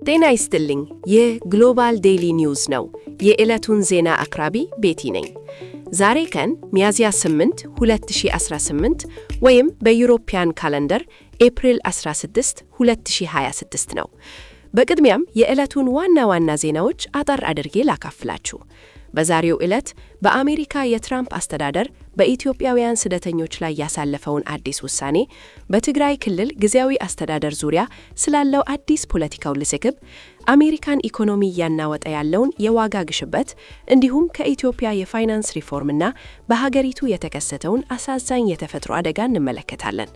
ጤና ይስጥልኝ። ይህ Global Daily News ነው። የዕለቱን ዜና አቅራቢ ቤቲ ነኝ። ዛሬ ቀን ሚያዝያ 8 2018 ወይም በ European calendar ኤፕሪል 16 2026 ነው። በቅድሚያም የዕለቱን ዋና ዋና ዜናዎች አጠር አድርጌ ላካፍላችሁ። በዛሬው ዕለት በአሜሪካ የትራምፕ አስተዳደር በኢትዮጵያውያን ስደተኞች ላይ ያሳለፈውን አዲስ ውሳኔ፣ በትግራይ ክልል ጊዜያዊ አስተዳደር ዙሪያ ስላለው አዲስ ፖለቲካዊ ውዝግብ፣ አሜሪካን ኢኮኖሚ እያናወጠ ያለውን የዋጋ ግሽበት፣ እንዲሁም ከኢትዮጵያ የፋይናንስ ሪፎርምና በሀገሪቱ የተከሰተውን አሳዛኝ የተፈጥሮ አደጋ እንመለከታለን።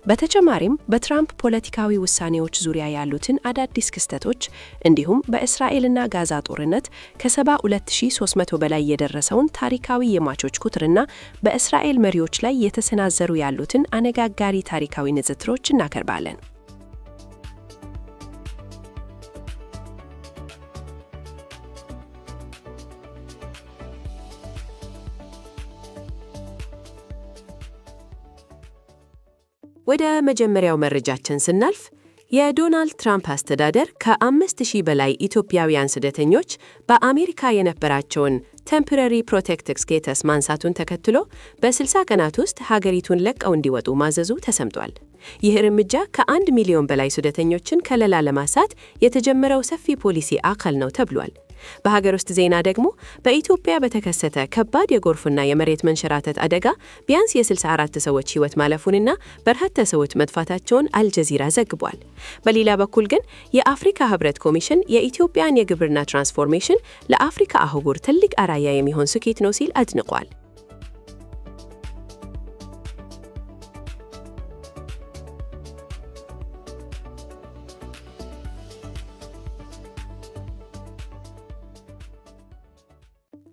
በተጨማሪም በትራምፕ ፖለቲካዊ ውሳኔዎች ዙሪያ ያሉትን አዳዲስ ክስተቶች እንዲሁም በእስራኤልና ጋዛ ጦርነት ከ72,300 በላይ የደረሰውን ታሪካዊ የሟቾች ቁጥርና በእስራኤል መሪዎች ላይ የተሰናዘሩ ያሉትን አነጋጋሪ ታሪካዊ ንጽጽሮች እናቀርባለን። ወደ መጀመሪያው መረጃችን ስናልፍ፣ የዶናልድ ትራምፕ አስተዳደር ከ5,000 በላይ ኢትዮጵያውያን ስደተኞች በአሜሪካ የነበራቸውን temporary protected status ማንሳቱን ተከትሎ በ60 ቀናት ውስጥ ሀገሪቱን ለቀው እንዲወጡ ማዘዙ ተሰምቷል። ይህ እርምጃ ከ1 ሚሊዮን በላይ ስደተኞችን ከለላ ለማሳጣት የተጀመረው ሰፊ ፖሊሲ አካል ነው ተብሏል። በሀገር ውስጥ ዜና ደግሞ በኢትዮጵያ በተከሰተ ከባድ የጎርፍና የመሬት መንሸራተት አደጋ ቢያንስ የ64 ሰዎች ሕይወት ማለፉንና በርካታ ሰዎች መጥፋታቸውን አልጀዚራ ዘግቧል። በሌላ በኩል ግን የአፍሪካ ሕብረት ኮሚሽን የኢትዮጵያን የግብርና ትራንስፎርሜሽን ለአፍሪካ አህጉር ትልቅ አርአያ የሚሆን ስኬት ነው ሲል አድንቋል።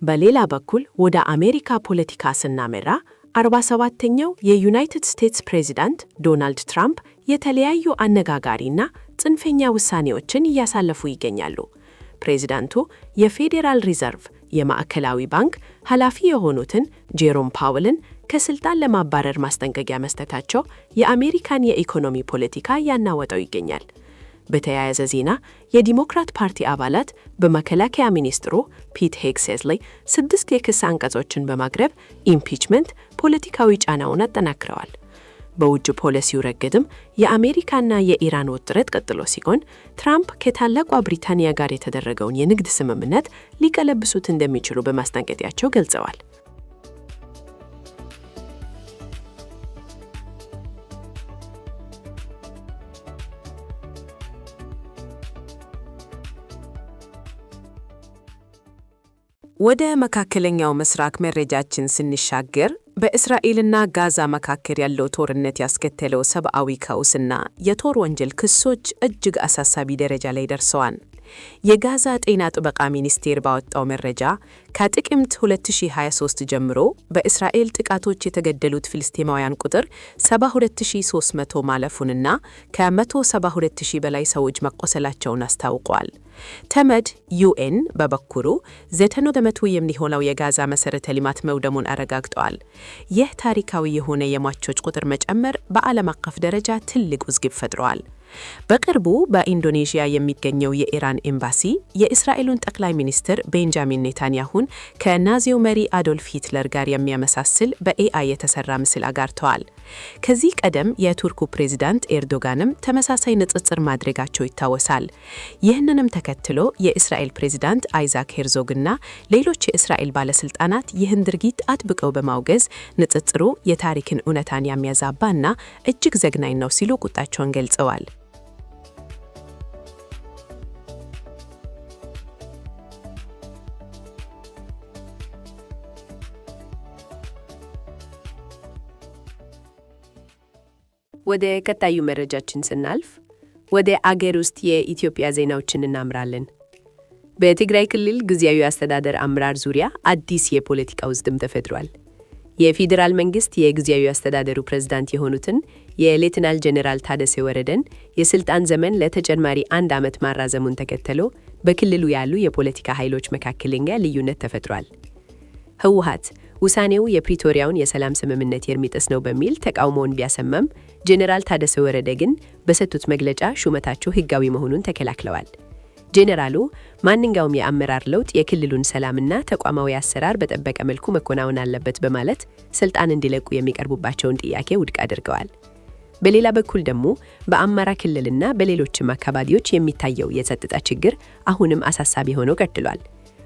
በሌላ በኩል ወደ አሜሪካ ፖለቲካ ስናመራ፣ 47ኛው የዩናይትድ ስቴትስ ፕሬዚዳንት ዶናልድ ትራምፕ የተለያዩ አነጋጋሪና ጽንፈኛ ውሳኔዎችን እያሳለፉ ይገኛሉ። ፕሬዚዳንቱ የፌዴራል ሪዘርቭ የማዕከላዊ ባንክ ኃላፊ የሆኑትን ጄሮም ፓውልን ከስልጣን ለማባረር ማስጠንቀቂያ መስጠታቸው የአሜሪካን የኢኮኖሚ ፖለቲካ እያናወጠው ይገኛል። በተያያዘ ዜና የዲሞክራት ፓርቲ አባላት በመከላከያ ሚኒስትሩ ፒት ሄግሴት ላይ ስድስት የክስ አንቀጾችን በማቅረብ impeachment ፖለቲካዊ ጫናውን አጠናክረዋል። በውጭ ፖሊሲው ረገድም የአሜሪካና የኢራን ውጥረት ቀጥሎ ሲሆን፣ ትራምፕ ከታላቋ ብሪታንያ ጋር የተደረገውን የንግድ ስምምነት ሊቀለብሱት እንደሚችሉ በማስጠንቀቂያቸው ገልጸዋል። ወደ መካከለኛው ምስራቅ መረጃችን ስንሻገር፣ በእስራኤልና ጋዛ መካከል ያለው ጦርነት ያስከተለው ሰብአዊ ቀውስና የጦር ወንጀል ክሶች እጅግ አሳሳቢ ደረጃ ላይ ደርሰዋል። የጋዛ ጤና ጥበቃ ሚኒስቴር ባወጣው መረጃ ከጥቅምት 2023 ጀምሮ በእስራኤል ጥቃቶች የተገደሉት ፍልስጤማውያን ቁጥር 72,300 ማለፉንና ከ172,000 በላይ ሰዎች መቆሰላቸውን አስታውቋል። ተመድ UN በበኩሉ 90% የሚሆነው የጋዛ መሠረተ ልማት መውደሙን አረጋግጠዋል። ይህ ታሪካዊ የሆነ የሟቾች ቁጥር መጨመር በዓለም አቀፍ ደረጃ ትልቅ ውዝግብ ፈጥሯል። በቅርቡ በኢንዶኔዥያ የሚገኘው የኢራን ኤምባሲ የእስራኤሉን ጠቅላይ ሚኒስትር ቤንጃሚን ኔታንያሁን ከናዚው መሪ አዶልፍ ሂትለር ጋር የሚያመሳስል በ AI የተሰራ ምስል አጋርተዋል። ከዚህ ቀደም የቱርኩ ፕሬዚዳንት ኤርዶጋንም ተመሳሳይ ንጽጽር ማድረጋቸው ይታወሳል። ይህንንም ተከትሎ የእስራኤል ፕሬዚዳንት አይዛክ ሄርዞግና ሌሎች የእስራኤል ባለስልጣናት ይህን ድርጊት አጥብቀው በማውገዝ ንጽጽሩ የታሪክን እውነታን የሚያዛባና እጅግ ዘግናኝ ነው ሲሉ ቁጣቸውን ገልጸዋል። ወደ ቀጣዩ መረጃችን ስናልፍ፣ ወደ አገር ውስጥ የኢትዮጵያ ዜናዎችን እናምራለን። በትግራይ ክልል ጊዜያዊ አስተዳደር አመራር ዙሪያ አዲስ የፖለቲካ ውዝግብ ተፈጥሯል። የፌዴራል መንግስት የጊዜያዊ አስተዳደሩ ፕሬዝዳንት የሆኑትን የሌተናል ጄኔራል ታደሰ ወረደን የስልጣን ዘመን ለተጨማሪ አንድ ዓመት ማራዘሙን ተከትሎ በክልሉ ያሉ የፖለቲካ ኃይሎች መካከለኛ ልዩነት ተፈጥሯል። ህወሓት ውሳኔው የፕሪቶሪያውን የሰላም ስምምነት የሚጥስ ነው በሚል ተቃውሞውን ቢያሰማም፣ ጄኔራል ታደሰ ወረደ ግን በሰጡት መግለጫ ሹመታቸው ህጋዊ መሆኑን ተከላክለዋል። ጄኔራሉ ማንኛውም የአመራር ለውጥ የክልሉን ሰላምና ተቋማዊ አሰራር በጠበቀ መልኩ መከናወን አለበት በማለት ስልጣን እንዲለቁ የሚቀርቡባቸውን ጥያቄ ውድቅ አድርገዋል። በሌላ በኩል ደግሞ በአማራ ክልልና በሌሎችም አካባቢዎች የሚታየው የጸጥታ ችግር አሁንም አሳሳቢ ሆኖ ቀጥሏል።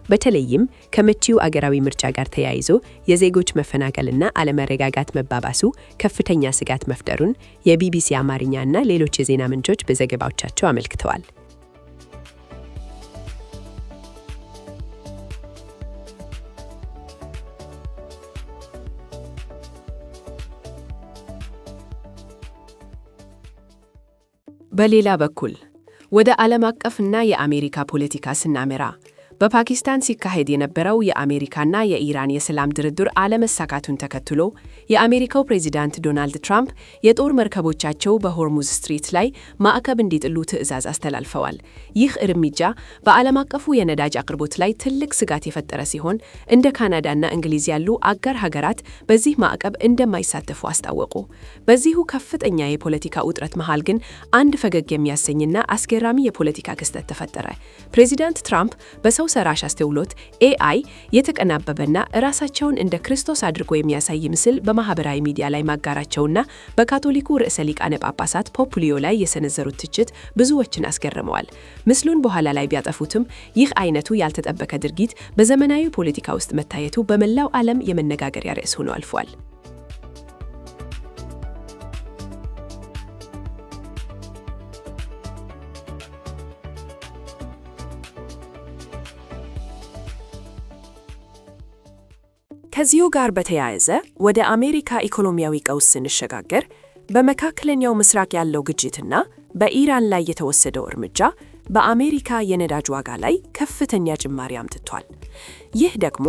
በተለይም ከመጪው አገራዊ ምርጫ ጋር ተያይዞ የዜጎች መፈናቀልና አለመረጋጋት መባባሱ ከፍተኛ ስጋት መፍጠሩን የቢቢሲ አማርኛና ሌሎች የዜና ምንጮች በዘገባዎቻቸው አመልክተዋል። በሌላ በኩል ወደ ዓለም አቀፍና የአሜሪካ ፖለቲካ ስናመራ፣ በፓኪስታን ሲካሄድ የነበረው የአሜሪካና የኢራን የሰላም ድርድር አለመሳካቱን ተከትሎ የአሜሪካው ፕሬዚዳንት ዶናልድ ትራምፕ የጦር መርከቦቻቸው በሆርሙዝ ስትሬት ላይ ማዕቀብ እንዲጥሉ ትዕዛዝ አስተላልፈዋል። ይህ እርምጃ በዓለም አቀፉ የነዳጅ አቅርቦት ላይ ትልቅ ስጋት የፈጠረ ሲሆን፣ እንደ ካናዳና እንግሊዝ ያሉ አጋር ሀገራት በዚህ ማዕቀብ እንደማይሳተፉ አስታወቁ። በዚሁ ከፍተኛ የፖለቲካ ውጥረት መሃል ግን አንድ ፈገግ የሚያሰኝና አስገራሚ የፖለቲካ ክስተት ተፈጠረ። ፕሬዚዳንት ትራምፕ በሰው ሰራሽ አስተውሎት AI የተቀናበበና ራሳቸውን እንደ ክርስቶስ አድርጎ የሚያሳይ ምስል በማህበራዊ ሚዲያ ላይ ማጋራቸውና በካቶሊኩ ርዕሰ ሊቃነ ጳጳሳት ፖፕ ሊዮ ላይ የሰነዘሩት ትችት ብዙዎችን አስገርመዋል። ምስሉን በኋላ ላይ ቢያጠፉትም፣ ይህ አይነቱ ያልተጠበቀ ድርጊት በዘመናዊ ፖለቲካ ውስጥ መታየቱ በመላው ዓለም የመነጋገሪያ ርዕስ ሆኖ አልፏል። ከዚሁ ጋር በተያያዘ ወደ አሜሪካ ኢኮኖሚያዊ ቀውስ ስንሸጋገር፣ በመካከለኛው ምስራቅ ያለው ግጭትና በኢራን ላይ የተወሰደው እርምጃ በአሜሪካ የነዳጅ ዋጋ ላይ ከፍተኛ ጭማሪ አምጥቷል። ይህ ደግሞ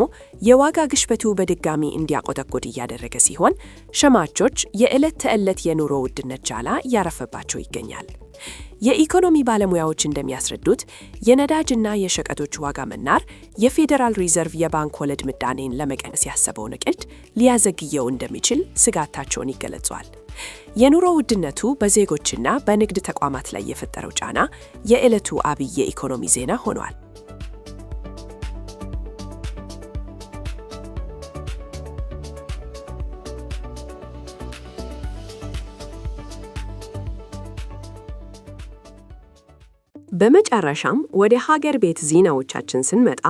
የዋጋ ግሽበቱ በድጋሚ እንዲያቆጠቁጥ እያደረገ ሲሆን፣ ሸማቾች የዕለት ተዕለት የኑሮ ውድነት ጫና እያረፈባቸው ይገኛል። የኢኮኖሚ ባለሙያዎች እንደሚያስረዱት፣ የነዳጅና የሸቀጦች ዋጋ መናር የፌዴራል ሪዘርቭ የባንክ ወለድ ምጣኔን ለመቀነስ ያሰበውን እቅድ ሊያዘግየው እንደሚችል ስጋታቸውን ይገልጻል። የኑሮ ውድነቱ በዜጎችና በንግድ ተቋማት ላይ የፈጠረው ጫና የዕለቱ አብይ የኢኮኖሚ ዜና ሆኗል። በመጨረሻም ወደ ሀገር ቤት ዜናዎቻችን ስንመጣ፣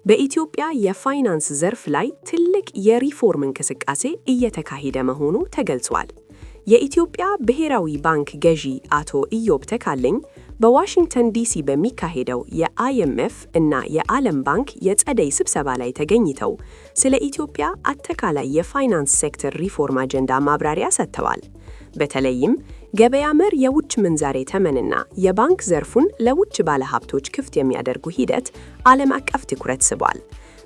በኢትዮጵያ የፋይናንስ ዘርፍ ላይ ትልቅ የሪፎርም እንቅስቃሴ እየተካሄደ መሆኑ ተገልጿል። የኢትዮጵያ ብሔራዊ ባንክ ገዢ አቶ ኢዮብ ተካልኝ በዋሽንግተን ዲሲ በሚካሄደው የአይኤምኤፍ እና የዓለም ባንክ የጸደይ ስብሰባ ላይ ተገኝተው ስለ ኢትዮጵያ አጠቃላይ የፋይናንስ ሴክተር ሪፎርም አጀንዳ ማብራሪያ ሰጥተዋል። በተለይም ገበያ መር የውጭ ምንዛሬ ተመንና የባንክ ዘርፉን ለውጭ ባለሀብቶች ክፍት የሚያደርጉ ሂደት ዓለም አቀፍ ትኩረት ስቧል።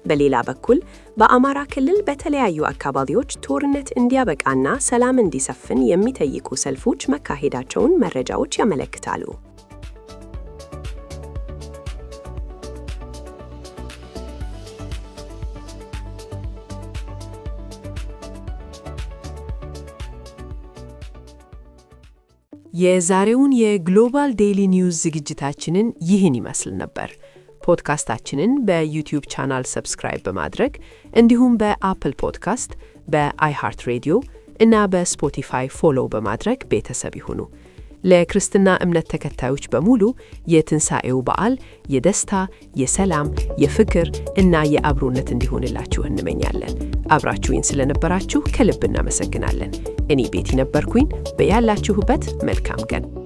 በሌላ በኩል በአማራ ክልል በተለያዩ አካባቢዎች ጦርነት እንዲያበቃና ሰላም እንዲሰፍን የሚጠይቁ ሰልፎች መካሄዳቸውን መረጃዎች ያመለክታሉ። የዛሬውን የ Global Daily News ዝግጅታችንን ይህን ይመስል ነበር። ፖድካስታችንን በ YouTube channel subscribe በማድረግ እንዲሁም በ Apple Podcast፣ በ iHeartRadio እና በ Spotify follow በማድረግ ቤተሰብ ይሁኑ። ለክርስትና እምነት ተከታዮች በሙሉ የትንሣኤው በዓል የደስታ፣ የሰላም፣ የፍቅር እና የአብሮነት እንዲሆንላችሁ እንመኛለን። አብራችሁኝ ስለነበራችሁ ከልብ እናመሰግናለን። እኔ ቤቲ ነበርኩኝ። በያላችሁበት መልካም ቀን።